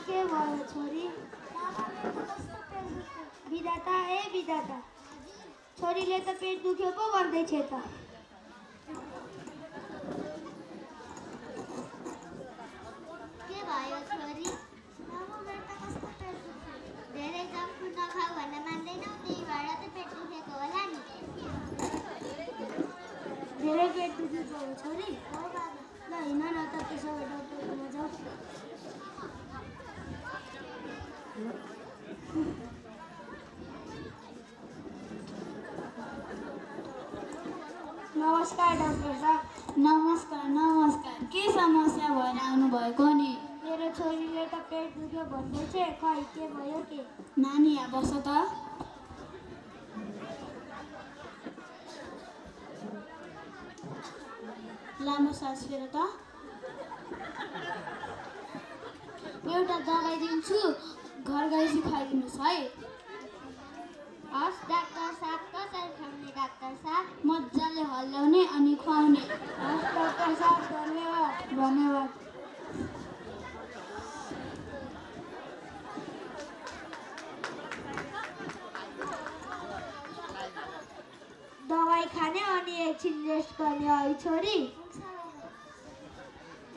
के भयो छोरी? विधाता ए विधाता, छोरीले त पेट दुख्यो पो भन्दैछ त। के भयो छोरी? धेरै जङ्क फुड नखाऊ भन्न मान्दैनौ, त्यही भएर त पेट दुखेको होला नि। धेरै पेट दुखेको हो छोरी? हो बाबा। ल हिँड न त त्यसो भए डक्टरकोमा जाऊ। नमस्कार डाक्टर साहब। नमस्कार नमस्कार, के समस्या भएर आउनुभएको नि? मेरो छोरीले त पेट दुख्यो भन्दैछ, खै के भयो के? नानी यहाँ बस त। लामो सास फेर त। एउटा दबाई दिन्छु, घर गएपछि खुवाइदिनुहोस् है। हस् डाक्टर साहब, कसरी खुवाउने डाक्टर साहब? मजाले हल्लाउने अनि खुवाउने। हस् डाक्टर साहब, धन्यवाद। धन्यवाद। दबाई खाने अनि एकछिन रेस्ट गर्ने है छोरी?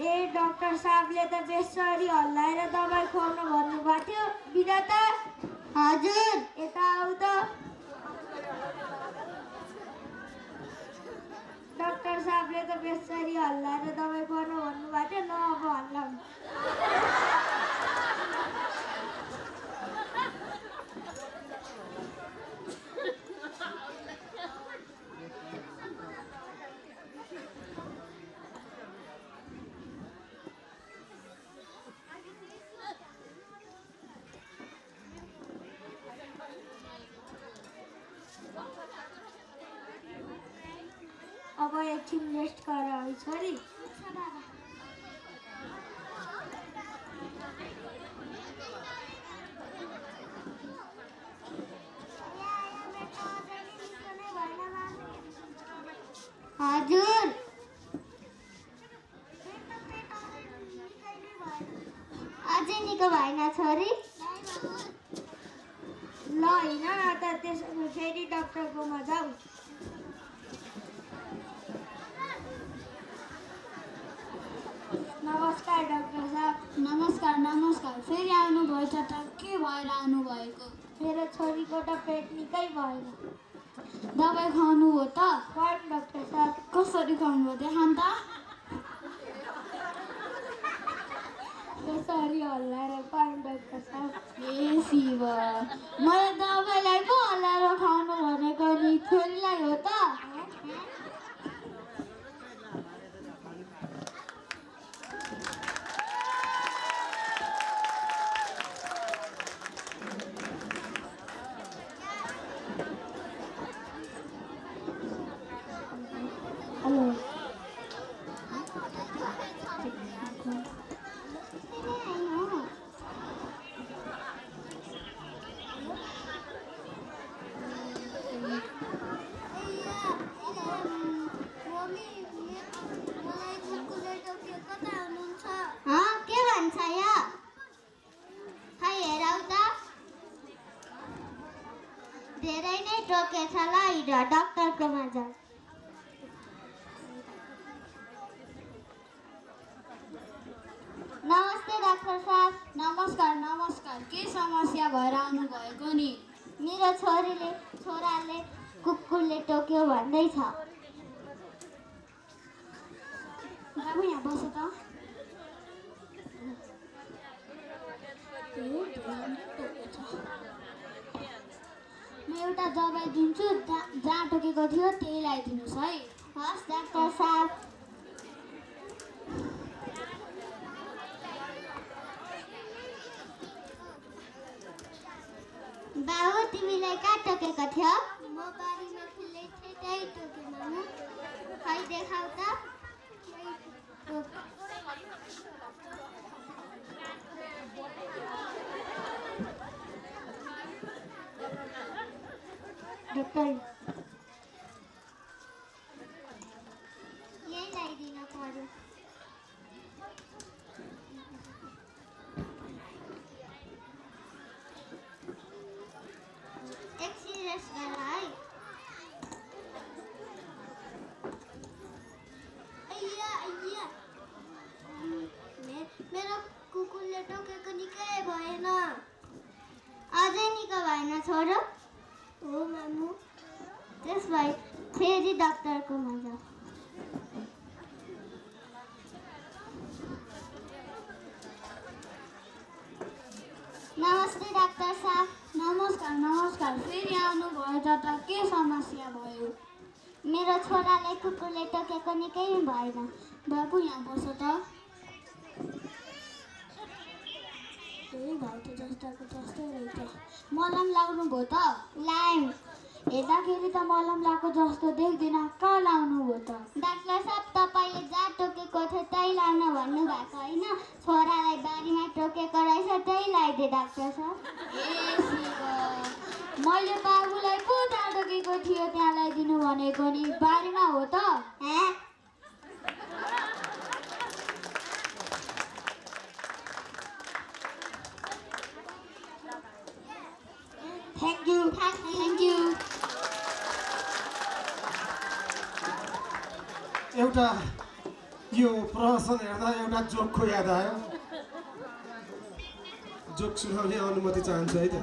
ए डाक्टर साहबले त बेसरी हल्लाएर दबाई खुवाउनु भन्नुभएको थियो। विधाता हजुर। यता आऊ त। डाक्टर साहबले त बेसरी हल्लाएर दबाई खुवाउनु भन्नुभएको थियो, न अब हल्लाउनु। अब एकछिन रेस्ट गर है छोरी? हजुर। अझै निको भएन छोरी? ल हिँड न त, त्यसो भए फेरि डाक्टरकोमा जाऊ। नमस्कार डाक्टर साहब। नमस्कार नमस्कार, फेरि आउनुभयो त के भएर आउनुभएको? मेरो छोरीको त पेट निकै भएन। दबाई खुवाउनु हो त? खुवाउँ डाक्टर साहब। कसरी खुवाउनु भयो देखाउनु त? त्यसरी हल्लाएर खुवाउँ डाक्टर साहब। ए शिव, मैले दबाईलाई पो हल्लाएर खुवाउनु भनेको नि, छोरीलाई हो त? हेलो। के भन्छ यो? खै हेरौ त। धेरै नै टोकेछ, ल हिँड डाक्टरकोमा जाऊ। नमस्ते डाक्टर साहब। नमस्कार नमस्कार, के समस्या भएर आउनुभएको नि? मेरो छोराले कुकुरले टोक्यो भन्दैछ। बाबु यहाँ बस त। म एउटा दबाई दिन्छु, जहाँ टोकेको थियो त्यही लगाइदिनुहोस् है। हस् डाक्टर साहब। बाबु, तिमीलाई कहाँ टोकेको थियो? म बारीमा खेल्दै थिएँ, त्यही टोके मामु। खै देखाऊ त। डाक्टर यही लगाइदिन पर्यो। कुकुरले टोकेको निकै भएन। अझै निको भएन छोरो? हो मामु। त्यस भए फेरि डाक्टरकोमा जाऊ। नमस्ते डाक्टर साहब। नमस्कार नमस्कार। फेरि आउनुभयो त के समस्या भयो? मेरो छोरालाई कुकुरले टोकेको निकै भएन। बाबु यहाँ बस्छ त। त्यही भाउ त जस्ताको जस्तै रहेछ। मलम लाउनु भयो त? लायौँ। हेर्दाखेरि त मलम लाएको जस्तो देख्दिन, कहाँ लाउनु भयो त? डाक्टर साहब तपाईँले जहाँ टोकेको थियो त्यही लाउन भन्नुभएको होइन? छोरालाई बारीमा टोकेको रहेछ, त्यही लगाइदिए डाक्टर साहब। ए शिव, मैले बाबुलाई पो जहाँ टोकेको थियो त्यहाँ ल्याइदिनु भनेको नि, बारीमा हो त? Thank you. एउटा यो प्रहसन हेर्दा एउटा जोकको याद आयो। जोक सुनाउने अनुमति चाहन्छु है त।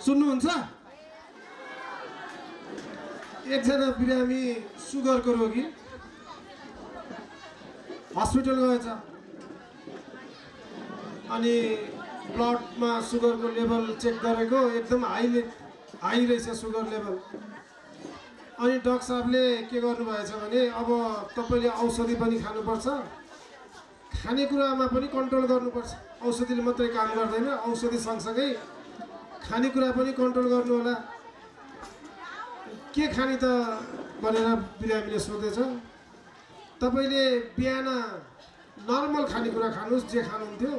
सुन्नुहुन्छ? एकजना बिरामी सुगरको रोगी हस्पिटल गएछ अनि ब्लडमा सुगरको लेभल चेक गरेको एकदम हाई रहेछ सुगर लेभल। अनि डाक्टर साहबले के गर्नुभएछ भने अब तपाईँले औषधि पनि खानुपर्छ, खानेकुरामा पनि कन्ट्रोल गर्नुपर्छ। औषधिले मात्रै काम गर्दैन, औषधि सँगसँगै खानेकुरा पनि कन्ट्रोल गर्नु होला। के खाने त भनेर बिरामीले सोधेछ। तपाईँले बिहान नर्मल खानेकुरा खानुहोस्, जे खानुहुन्थ्यो,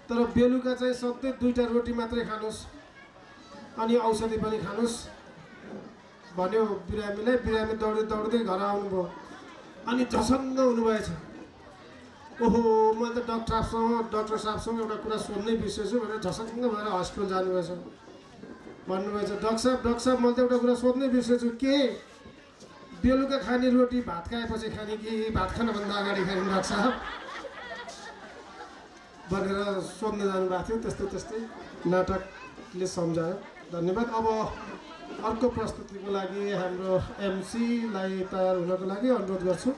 तर बेलुका चाहिँ सधैँ 2टा रोटी मात्रै खानुहोस् अनि औषधि पनि खानुहोस् भन्यो बिरामीलाई। बिरामी दौड्दै घर आउनुभयो अनि झसङ्ग हुनुभएछ। ओहो, म त डाक्टर साहबसँग एउटा कुरा सोध्नै बिर्सेछु भनेर झसङ्ग भएर हस्पिटल जानुभएछ। भन्नुभएछ, डाक्टर साहब मैले त एउटा कुरा सोध्नै बिर्सेछु, के बेलुका खाने रोटी भात खाएपछि खाने कि भात खानभन्दा अगाडि खाने डाक्टर साहब भनेर सोध्न जानुभएको थियो। त्यस्तै नाटकले सम्झायो। धन्यवाद। अब अर्को प्रस्तुतिको लागि हाम्रो एमसीलाई तयार हुनको लागि अनुरोध गर्छु।